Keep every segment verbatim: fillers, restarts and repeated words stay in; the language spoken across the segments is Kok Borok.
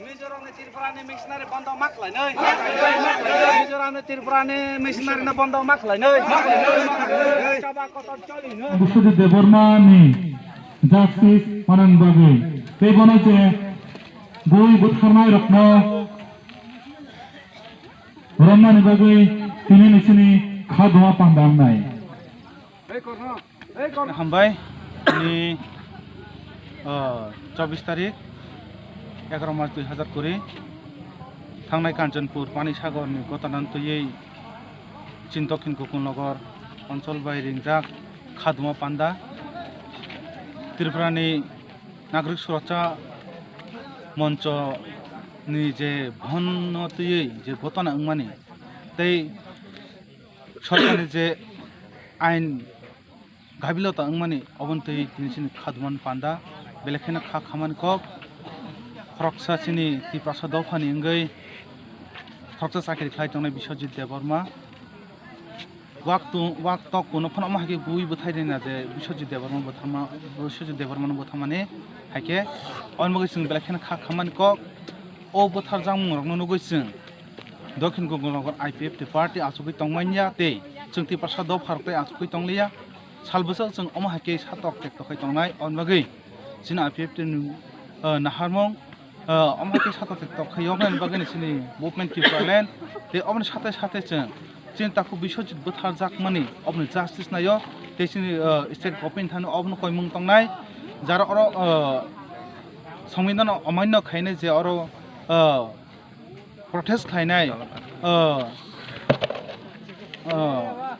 Mizoram ni Tripura ni missionary bondo ma khlai nai. Mizoram ni Tripura ni missionary no bondo ma khlai nai. Chaba kotor choli nai. Biswajit Debbarma ni justice manani bagwi tei bono je bui butharnai rokno romnani bagwi tini ni chini kha duma panda wngnai. Hambai, tini, ah, chobbish tarik, egaroh March dui hazar kuri, thangnai Kanchanpur Panisagar ni gotana twiwi chini Dokhin Gokul Nagar onchol bai ringjak kha duma panda Tripura ni Nagorik Suraksha Moncho ni je bhon no twiwi je gotana wngmani tei sorkarni je ain gabilota wngmani, oboni twi tini chini kha dumani panda, belai kheno kha khamani kok, khoroksa chini Tiprasa dophani wngwi khoroksa chakri khlai tongnai Biswajit Debbarma, wak tu-, wak tok kuno phano omo hai khe bui bwthai rina je Biswajit Debbarma bwtharma, Biswajit Debbarmano bwtharmani hai khe, oboni bagwi chwng belai kheno kha khamani kok, o bwtharjakmung rokno nugwi chwng Dokhin Gokul Nagar I P F T party achugwi tongmanya tei chwng Tiprasa dopha rok tei achugwi tongliya. Sal bwswk chwng omo hai khe satok tektok khai tongnai, oboni bagwi chini I P F T ni, ah, naharmung, ah, omo hai khe satok tektok khai yoknani bagwi chini Movement Tipraland tei oboni sate sate chwng chini takhuk Biswajit bwtharjakmani oboni justice naio tei chini, ah, state government thani obono koimung tongnai. Jara oro, ah, Songbidan amaino khainai je oro, ah, protest khlainai, ah, ah,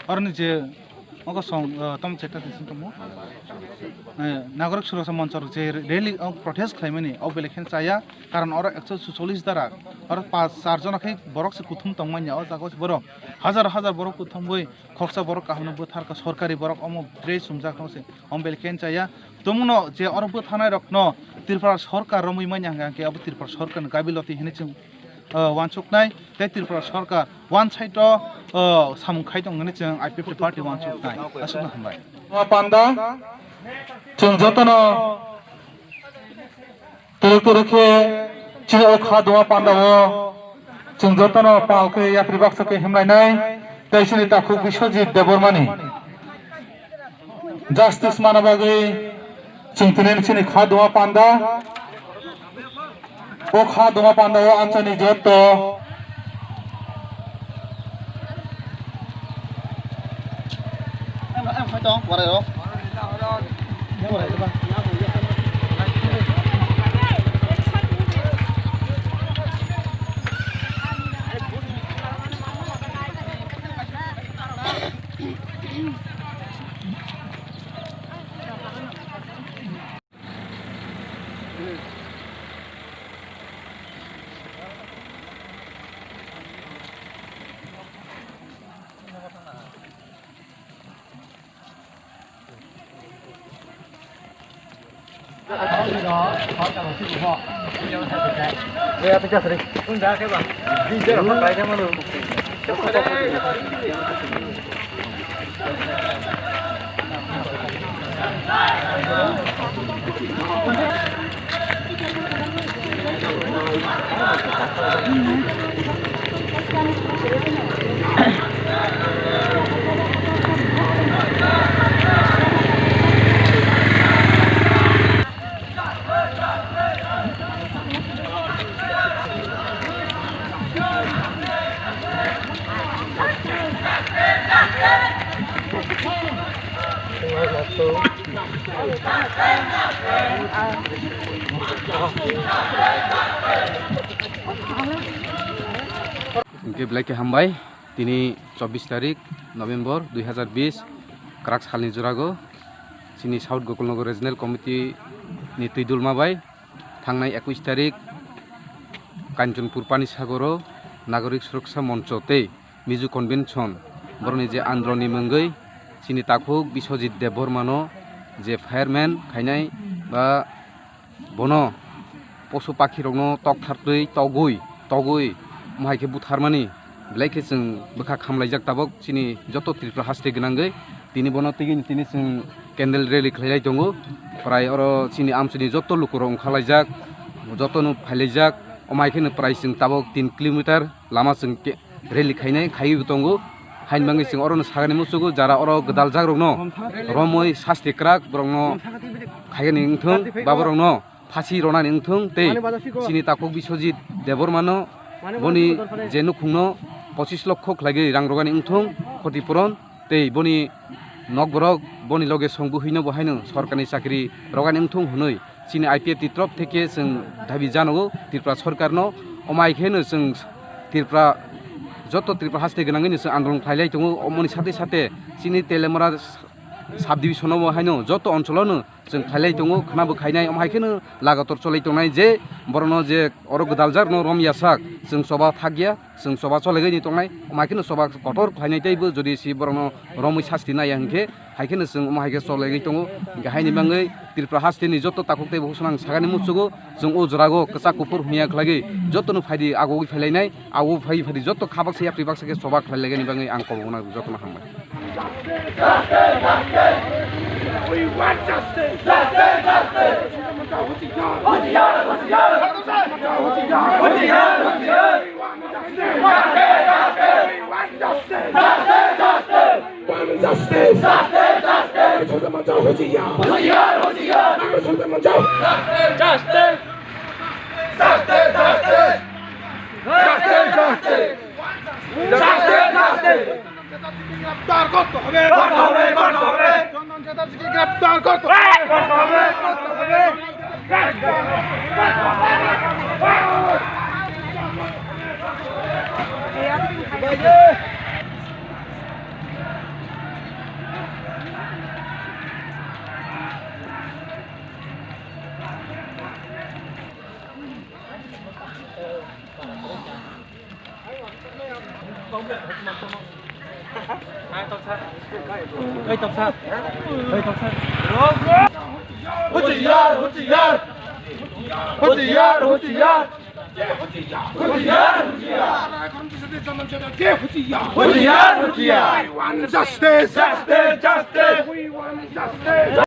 oroni je ogo song, ah, tom chekta tisi tomo. Eh, Nagorik Suraksha Moncho rok je rally, o protest khlaimani, o belai kheno chaya, karon oro ekso suchollis dara, oro pas, char jona khe borok se kuthum tongmanya, o jaga o se borok hajar hajar borok kuthumwi, khoroksa borok kaham no bwtharkha, sorkari borok omo dress chumjak no se, omo belai kheno chaya. Tumungno je oro bwtharnai rokno Tripura sorkar romwi manya hwnkha khe abo Tripura sorkarni gabiloti hinwi chwng, ah, wansuknai tei Tripura sorkar one side o, ah, samung khai tong hinwi chwng I P F T party wansuknai. Aswkno hambai. Panda chwng jotono turuk turuk khe chini o kha duma panda o chwng jotono pal khe yapri baksa khe himlainai tei chini takhuk Biswajit Debbarmani justice mana bagwi chwng tini chini kha duma panda. O kha duma panda o amchaini jotto. Hwnkhe belai khe hambai. Tini chobbish tarik November dui hazar bish, kwrak salni jorago chini South Gokulnagar Regional Committee ni twidulma bai thangnai ekush tarik Kanchanpur Panisagoro Nagorik Suraksha Moncho tei Mizo Convention borokni je andolonni mungwi chini takhuk Biswajit Debbarmano je fireman khainai ba bono posu pakhirokno tokthar twi togwi togwi mohai khe butharmani belai khe chwng bwkha khamlaijak tabok chini joto Tripura haste gwnangwi tini bono twi tini chwng candle rally khlailai tongo. Prai oro chini amchini joto lukurok wngkhalaijak, jotono phailaijak. Omo hai kheno prai chwng tabok tin kilometer lama chwng ke-, rally khainai khaiwi tongo. Haini bagwi chwng orono sagani muchugo, jara oro gwdaljakrokno romwi sasti kwrak borokno khaigani wngthung, ba borokno phasi ronani wngthung tei chini takhuk Biswajit Debbarmano boni je nukhungno pochis lokho khlaigwi rang rogani wngthung khoti puron tei boni nokborok boni loge song buhwino bo haino sorkarni chakri rogani wngthung hwnwi chini I P F T ni torop theke chwng dabi janogo Tripura sorkarno. Omo hai kheno chwng Tripura, joto Tripura haste gwnangwino chwng andolon khlailai tongo. Omoni sate sate chini Teliamura sub division-o bo haino joto oncholono chwng khailai tongo, khwnabo khainai, omo hai kheno lagator cholai tongnai je borokno je oro gwdaljakno rom yasak, chwng choba thakya, chwng choba cholaigwi tongnai, omo hai kheno choba kotor khlainai teibo jodi si borokno romwi sasti naiya hinkhe, hai kheno chwng omo hai khe cholaigwi tongo. Hinkhe haini bagwi Tripura hasteni joto takhuk tei bukhuk swnang sagani muchugo, chwng o jorago kwchak kuphur hwnya khlaigwi jotono phaidi agogwi phailainai. Abo phai phadi joto kha baksa yapri baksa khe choba khlai laigani bagwi ang kobokno jotono hambai. We want justice. Justice, justice. We want justice. Justice, justice. We want justice. Justice, justice. Justice, justice. Justice, justice. Justice, justice. Justice, justice. Justice, justice. গ্রেপ্তার করতে হবে। করতে হবে, করতে হবে। চন্দন চ্যাটার্জিকে গ্রেপ্তার করতে হবে। করতে হবে, করতে হবে। Hey, Toksa. Hey, Toksa. Hoşyar, hoşyar. Hoşyar, hoşyar. Hoşyar, hoşyar. Hoşyar, hoşyar. We want justice. Justice, justice. We want justice.